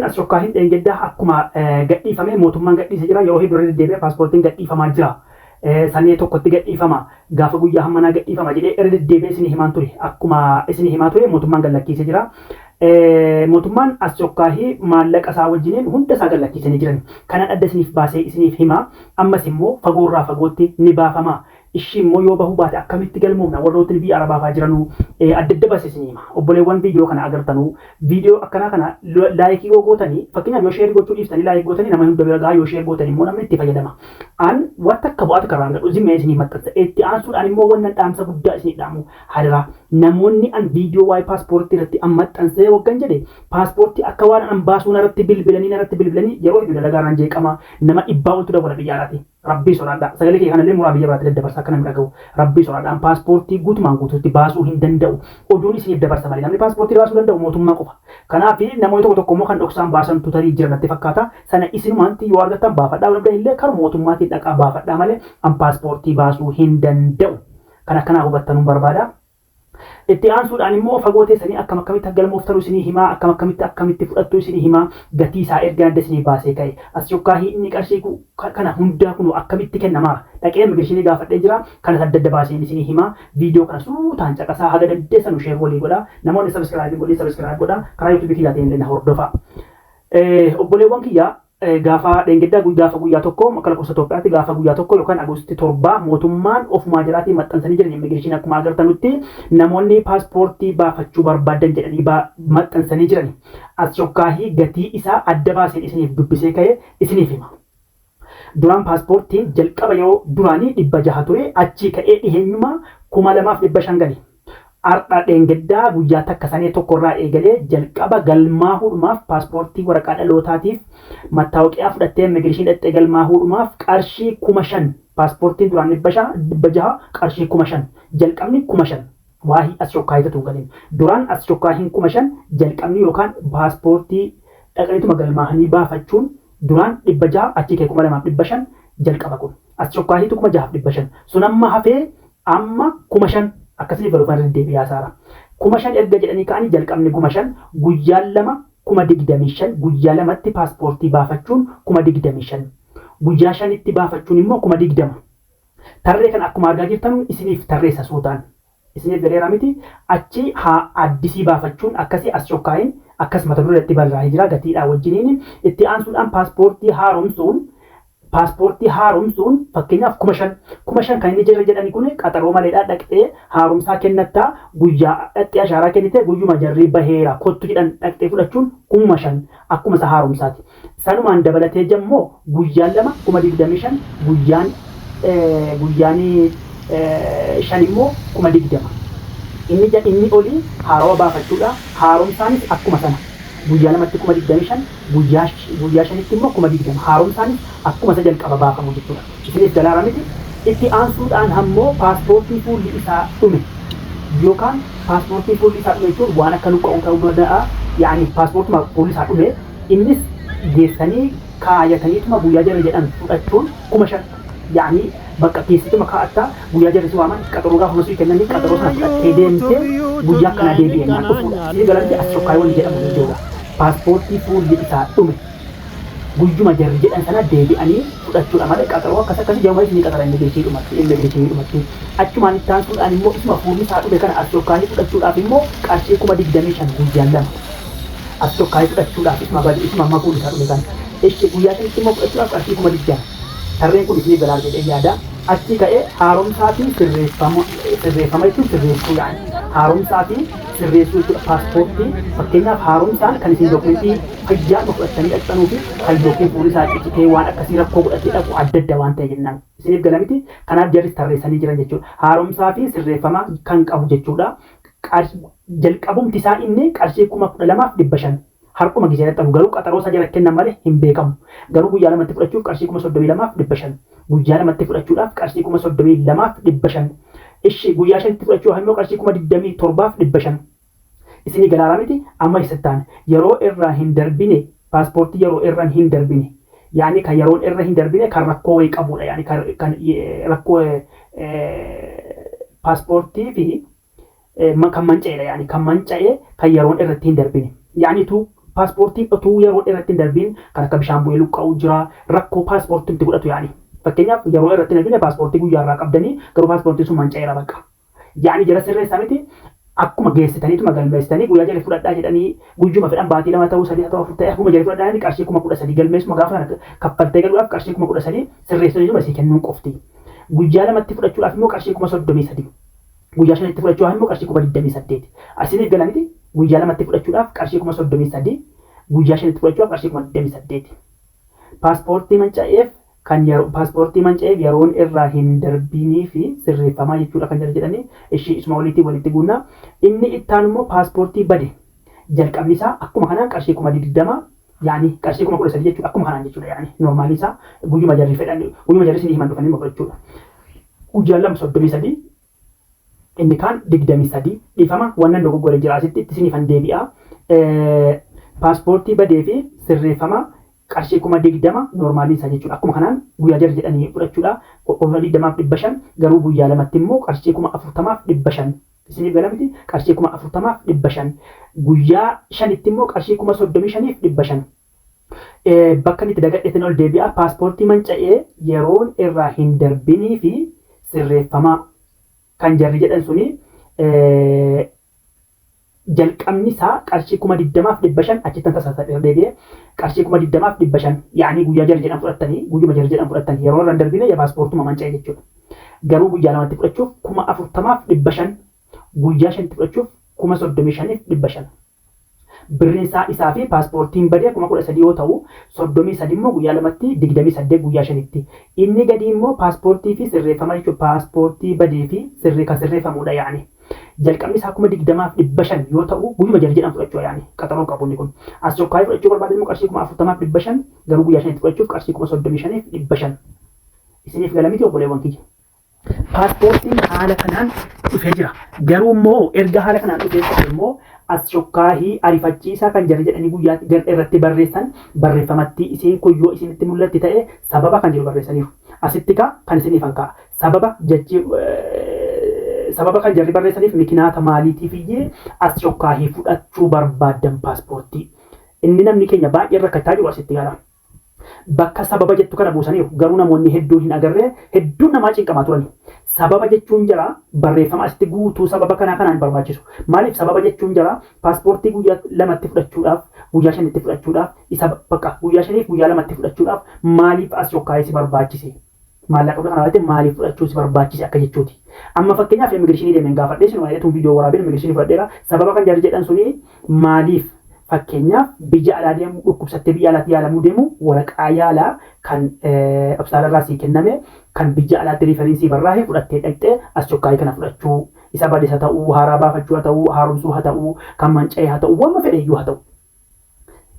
Aschokkaahin dheengaddaa akkuma gadhiifame mootummaan gadhiise jira. Yeroo hedduu irra deddeebi'ee paaspoortiin gadhiifamaa jira. Sanee tokkotti gadhiifama. Gaafa guyyaa hammanaa gadhiifama jedhee irra deddeebi'ee isinii himaan ture. Akkuma isinii himaa ture mootummaan gad lakkiisee jira. Mootummaan Aschokkaahii maallaqa isaa wajjiniin hunda isaa gad lakkiisanii jiran. Kanan adda isiniif baasee isiniif hima. Ammas immoo fagoorraa fagootti ni baafama. Ishii immoo yoo bahuu baate akkamitti galmoofna warrootni biyya Arabaa faa jiranuu adda adda baasee isinii hima. Obboleewwan viidiyoo kana agartanuu viidiyoo akkanaa kana laayikii yoo gootanii, fakkeenyaaf yoo sheerii gochuu dhiiftanii laayik gootanii, nama hunda bira gahaa. Yoo share gootanii immoo namni itti fayyadama. An wanta akka bu'aa takka irraa hin gadhu, zimmee isinii maxxansa. Itti aansuudhaan immoo wannan dhaamsa guddaa isinii dhaamu hadaraa, namoonni an viidiyoo waa'ee paaspoortii irratti an maxxansee waggan jedhe paaspoortii akka waan an baasuu narratti bilbilanii yeroo hedduu dalagaa irraan jeeqama, nama 100 oltu dawwala biyya alaati. Rabbii sodaadhaa. Sagalee kee kanallee muraa biyya biraatti daddabarsa akka namni dhaga'u. Rabbii sodaadhaan paaspoortii guutumaan guutuutti baasuu hin danda'u. Oduun isiniif dabarsa malee namni paaspoortii baasuu danda'u mootummaa qofa. Kanaaf namoonni tokko tokko immoo kan dhoksaan baasantu tarii jira natti fakkaata. Sana isinumaanti yoo argattan baafadhaa, dhabdan illee karuma mootummaatiin dhaqaa baafadhaa malee an paaspoortii baasuu hin danda'u. Kan akkanaa hubattanuun barbaada. Itti aansuudhaan immoo fagoo teessanii akkam akkamitti akka galmooftanu isinii himaa, akkam akkamitti akkamitti fudhattu isinii himaa, gatii isaa erga adda isinii baasee ka'e. As yokkaahii inni qarshii kana hundaa kunu akkamitti kennamaa? Dhaqee immigireeshinii gaafadhee jira. Kanas adda adda baaseen isinii himaa. Viidiyoo kana suutaan caqasaa, haga dandeessanu share walii godhaa. Namoonni subscribe godhin subscribe godhaa. Karaa yuutuubii kiyyaatiin illee na hordofaa. Obboleewwan kiyyaa, gaafa dheengaddaa gaafa guyyaa tokko akka lakkoofsa Itoophiyaatti gaafa guyyaa 1 yookaan Agosti 7 mootummaan ofumaa jiraatii maxxansanii jiran. Immigireeshinii akkuma agartanutti namoonni paaspoortii baafachuu barbaadan jedhanii maxxansanii jiran. As shokkaahii gatii isaa adda baaseen isiniif dubbisee ka'ee isiniif hima. Duraan paaspoortiin jalqaba yeroo duraanii 600 ture, achii ka'ee dhiheenyuma 2500 gale. Har'a dheengaddaa guyyaa takka sanee tokkorraa eegalee jalqaba galmaahuudhumaaf paaspoortii waraqaa dhalootaatiif mattaawoqiyaa fudhattee immigireeshinii dhaqxee galmaahuudhumaaf qarshii 5000. Paaspoortiin duraan 600, qarshii 5000, jalqabni 5000. Waahii as shokkaayitatu hin galin. Duraan as shokkaahiin 5000 jalqabni yookaan paaspoortii dhaqaniituma galmaahanii baafachuun duraan 600, achii ka'e 2500 jalqaba. Kun as shokkaahiitu 6500 sun amma hafee amma 5000 akkasii garuu kan deddeebi'aa saara. 5000 erga jedhanii ka'anii jalqabni 5000, guyyaan 2 25,000, guyyaa 2tti paaspoortii baafachuun 25,000, guyyaa 5tti baafachuun immoo 20,000. Tarree kan akkuma argaa jirtan isiniif tarreessa suutaan. Isiniif galeeraa miti? Achi haa addisii baafachuun akkasii as shokkaayin akkas mata dureetti barraa'ee jira gatiidhaa wajjiniin. Itti aansuudhaan paaspoortii haaromsuun fakkeenyaaf 5000. 5000 kan inni jira jedhani kun qaxaroo maleedha. Dhaqxee haaromsaa kennattaa, guyyaa dhaqxee ashaaraa kennite, guyyuma jarri baheera kottu jedhan dhaqxee fudhachuun 5000 akkuma isa haaromsaati. Sanumaan dabalatee jammoo guyyaan 2 25,000, guyyaan 5 immoo 20,000. Inni olii haarawa baafachuudha. Haaromsaanis akkuma sana. Guyyaa 2tti 25,000, guyyaa 5tti immoo 20,000. Haaromsaanis akkuma isa jalqaba baafamu jechuudha. Isinis galaara miti? Itti aansuudhaan ammoo paaspoortii fuulli isaa dhume yookaan paaspoortii fuulli isaa dhume jechuun waan akka luqqa'uu ta'uu danda'a. Yaani paaspoortuma fuulli isaa dhume innis geessanii kaayataniituma guyyaa jarri jedhan fudhachuun 5000. Yaani bakka keessatuma kaa'attaa, guyyaa jarri si waaman qaxaroo gaafa masuu kennanii qaxaroo sana fudhattee deemtee guyyaa akkanaa deebi'ennaan dhufuudha. Isin galatti as shokkaayii jedhamu ni jira. Paaspoortii fuulli isaa dhume guyyuma jarri jedhan sana deebi'anii fudhachuudha malee qaxaroo akkas akkasii jedhamu malee isinii qaxara immigireeshiniidhumatti. Achumaan itti aansuudhaan immoo isuma fuulli isaa dhume kana as shokkaayii fudhachuudhaaf immoo qarshii 25,000 guyyaan 2. As shokkaayii fudhachuudhaaf isuma bade, isuma amma fuulli isaa dhume kana. Ishi guyyaa 5tti immoo fudhachuudhaaf qarshii 20,000. Tarreen kun isinii galaa jedhee yaada. Achi ka'ee haaromsaa fi sirreeffama, sirreeffama jechuun sirreessuu, yaani haaromsaa fi sirreessuu jechuudha. Paaspoortii fakkeenyaaf haaromsaan kan isin dookumentii fayyaa fudhattanii dhaqxanuu fi kan yookiin fuulli isaa ciccitee waan akkasii rakkoo godhatee dhaqu adda adda waan ta'e jennaan. Isiniif gala miti? Kanaaf jarris tarreessanii jiran jechuudha. Haaromsaa fi sirreeffama kan qabu jechuudha. Jalqabumti isaa inni qarshii 12,500. Harkuma gisee dhaqxanu garuu qaxaroo isaa jala kennan malee hin beekamu. Garuu guyyaa 2tti fudhachuuf qarshii 32,500. Guyyaa 2tti fudhachuudhaaf qarshii 32,500. Ishi guyyaa 5tti fudhachuudhaaf immoo qarshii 27,500. Isinii galaaraa miti? Amma isattaan yeroo irraa hin darbine, paaspoortii yeroo irra hin darbine. Yaani kan yeroon irra hin darbine kan rakkoo wayii qabudha. Yaani kan rakkoo paaspoortii fi kan manca'edha. Yaani kan manca'e kan yeroon irratti hin darbine. Yaani tu Paaspoortiin utuu yeroo dheeratti hin darbiin kan akka bishaan bu'ee luqqa'uu jira, rakkoo paaspoortiin itti godhatu yaani. Fakkeenyaaf, yeroo irratti hin darbine paaspoortii guyyaa irraa qabdanii, garuu paaspoortiin sun manca'eera bakka. Yaani jara sirreessaa miti, akkuma geessitaniituma galmeessitanii guyyaa jala fudhadhaa jedhanii, guyyuma fedhan, baatii 2 ta'uu, 3 ta'uu, 4 ta'e, akkuma jala fudhadhaa jedhanii qarshii 13,000 galmeessuma gaafa sana kaffaltee galuudhaaf qarshii 13,000 sirreessaniituma isii kennuun qofti. Guyyaa 2tti fudhachuudhaaf immoo qarshii 33,000. Guyyaa 5tti fudhachuudhaaf immoo qarshii 28,000. Asiniif gala miti? Guyyaa 2tti fudhachuudhaaf qarshii 33,000, guyyaa 5tti fudhachuudhaaf qarshii 28,000. Paaspoortii manca'eef kan yeroo paaspoortii manca'eef yeroon irraa hin darbinii fi sirreeffamaa jechuudha kan jala jedhanii ishii isuma walitti walitti guunnaa. Inni ittaan immoo paaspoortii bade, jalqabni isaa akkuma kanaan qarshii 20,000, yaani qarshii 13,000 jechuudha, akkuma kanaan jechuudha. Yaani normaalii isaa guyyuma jarri fedhan, guyyuma jarri isinii himan dhufanii fudhachuudha. Guyyaan 2 33, inni kaan 23. Dhiifama, wannan dogoggore jira asitti, itti isiniifan deebi'a. Paaspoortii badee fi sirreeffama qarshii 20,000 normaalii isaa jechuudha. Akkuma kanaan guyyaa jarri jedhanii fudhachuudha. 20,500, garuu guyyaa 2tti immoo qarshii 40,500. Isiniif gala miti? Qarshii 40,500. Guyyaa 5tti immoo qarshii 35,500. Bakka inni itti dagadheetiin ol deebi'a. Paaspoortii manca'ee yeroon irraa hin darbinii fi sirreeffamaa kan jarri jedhan suni jalqabni isaa qarshii 20,500. Achittan tasa irra deebi'ee, qarshii 20,500, yaani guyyaa jarri jedhan fudhattanii, guyyuma jarri jedhan fudhattanii, yeroo irra hin darbine, ya paaspoortuma manca'e jechuudha. Garuu guyyaa 2tti fudhachuuf 40,500, guyyaa 5tti fudhachuuf 35,500. Birriin isaa isaa fi paaspoortiin badee 13,000 yoo ta'u, 33 immoo guyyaa 2tti, 28 guyyaa 5tti. Inni gadii immoo paaspoortii fi sirreeffama jechuudha. Paaspoortii badee fi sirree kan sirreeffamudha yaani. Jalqabni isaa 20,500 yoo ta'u, guyyuma jarri jedhan fudhachuu, yaani qaxaroo qabu inni kun. As chokkaayii fudhachuu barbaade immoo qarshii 40,500, garuu guyyaa 5tti fudhachuuf qarshii 35,500. Isiniif gala miti, obboleewwan kiyya? Paaspoortiin haala kanaan dhufee jira. Garuu immoo erga haala kanaan dhufee qofa immoo as chokkaahii ariifachiisaa kan jarri jedhanii guyyaa irratti barreessan, barreeffamatti isiin kun yoo isinitti mul'atti ta'e, sababa kan jedhu barreessaniiru. Asitti kaa kan isiniifan kaa'a. Sababa jechi sababa kan jarri barreessaniif mikinaata maaliitiif iyyee as chokkaahii fudhachuu barbaaddan paaspoortii. Inni namni keenya baay'een rakkachaa jiru asitti gara. Bakka sababa jettu kana buusaniiru. Garuu namoonni hedduun hin agarree, hedduun namaa cinqamaa turani. Sababa jechuun jara barreeffama asitti guutuu sababa kanaa kanaan hin barbaachisu. Maaliif sababa jechuun jara paaspoortii guyyaa 2tti fudhachuudhaaf, guyyaa 5tti fudhachuudhaaf, isa bakka guyyaa 5f guyyaa 2tti fudhachuudhaaf maaliif as chokkaayee si barbaachise? Maallaqa kana irratti maaliif fudhachuu si barbaachise akka jechuuti. Amma fakkeenyaaf immigireeshinii deemeen gaafadhee, sinuma jedhetuun viidiyoo waraabeen immigireeshinii fudhadheera. Sababa kan jarri jedhan suni maaliif? Fakkeenyaaf, biyya alaa deemu, dhukkubsattee biyya alaatti yaalamuu deemu, waraqaa yaalaa kan hospitaala irraa sii kenname, kan biyya alaatti referii sii barraa'e fudhattee dhaqxee as chokkaayii kana fudhachuu, isa bades haa ta'uu, haaraa baafachuu haa ta'uu, haaromsuu haa ta'uu, kan manca'e haa ta'uu, waan fedhe iyyuu haa ta'u.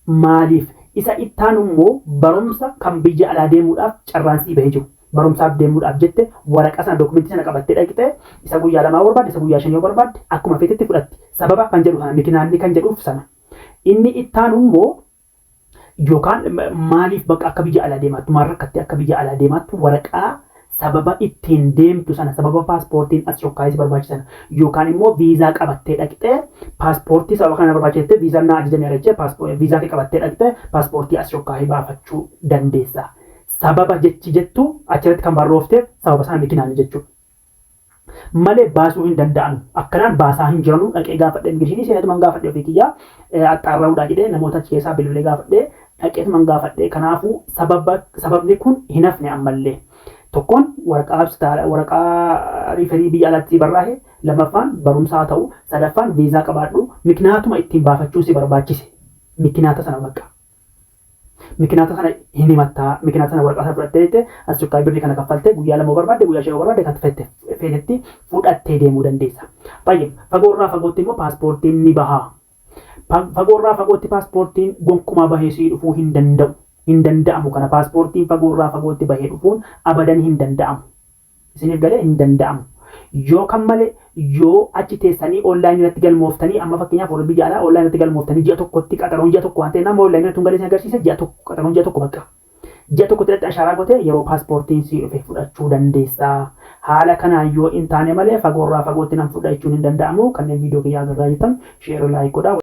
Maaliif? Isa ittaanu immoo barumsa kan biyya alaa deemuudhaaf carraan sii bahee jiru. Barumsaaf deemuudhaaf jette waraqaa sana, dookumentii sana qabattee dhaqxee isa guyyaa 2 barbaadde, isa guyyaa 5 yoo barbaadde, akkuma feetetti fudhatti. Sababa kan jedhu kana mikinaanni kan jedhuuf sana. Inni ittaanu immoo yookaan maaliif bakka akka biyya alaa deemaattu, maal rakkattee akka biyya alaa deemaattu, waraqaa sababa ittiin deemtu sana, sababa paaspoortiin as chokkaayii si barbaachisan, yookaan immoo viizaa qabattee dhaqxee paaspoortii sababa kana barbaachisettee, viizaan naa ajajameera jechee viizaa kee qabattee dhaqxee paaspoortii as chokkaayii baafachuu dandeessa. Sababa jechi jettu achirratti kan barroofteef sababa sana mikinaani jechuudha. Malee baasuu hin danda'an. Akkanaan baasaa hin jiranu. Dhaqee gaafadhe, immigireeshinii seenatuman gaafadhe, ofii kiyyaa axxaarra'uudha jedhee namoota achi keessaa bilbilee gaafadhe, dhaqeetuman gaafadhe. Kanaafuu sababa sababni kun hin hafne ammallee. Tokkoon waraqaa hospitaala, waraqaa referii biyya alaatti barraa'e, lammaffaan barumsaa ta'u, sadaffaan viizaa qabaadhu, mikinaatuma ittiin baafachuun si barbaachise. Mikinaata sana bakka. Mikinaata sana hin himattaa, mikinaata sana, waraqaa sana fudhattee jettee as chokkaa birrii kana kaffaltee guyyaa 2 barbaadde, guyyaa 5 barbaadde, kan fette feetetti fudhattee deemuu dandeessa. Baay'ee fagoorraa fagootti immoo paaspoortiin ni baha. Fagoorraa fagootti paaspoortiin gonkumaa bahee sii dhufuu hin danda'u. Hin danda'amu kana, paaspoortiin fagoorraa fagootti bahee dhufuun abadan hin danda'amu. Isiniif galee? Hin danda'amu. Yoo kan malee yoo achi teessanii onlaayinii irratti galmooftanii, amma fakkeenyaaf warri biyya alaa onlaayinii irratti galmooftanii ji'a tokkotti, qaxaroon ji'a tokko waan ta'eef, nama onlaayinii irratti galee isin agarsiisa, ji'a tokko qaxaroon, ji'a tokko bakka. Ji'a tokkotti irratti ashaaraa gootee yeroo paaspoortiin sii dhufe fudhachuu dandeessa. Haala kanaan yoo hin taane malee fagoorraa fagootti nan fudha jechuun hin danda'amu. Kanneen viidiyoo kiyyaa agarraa jirtan share, like godhaa.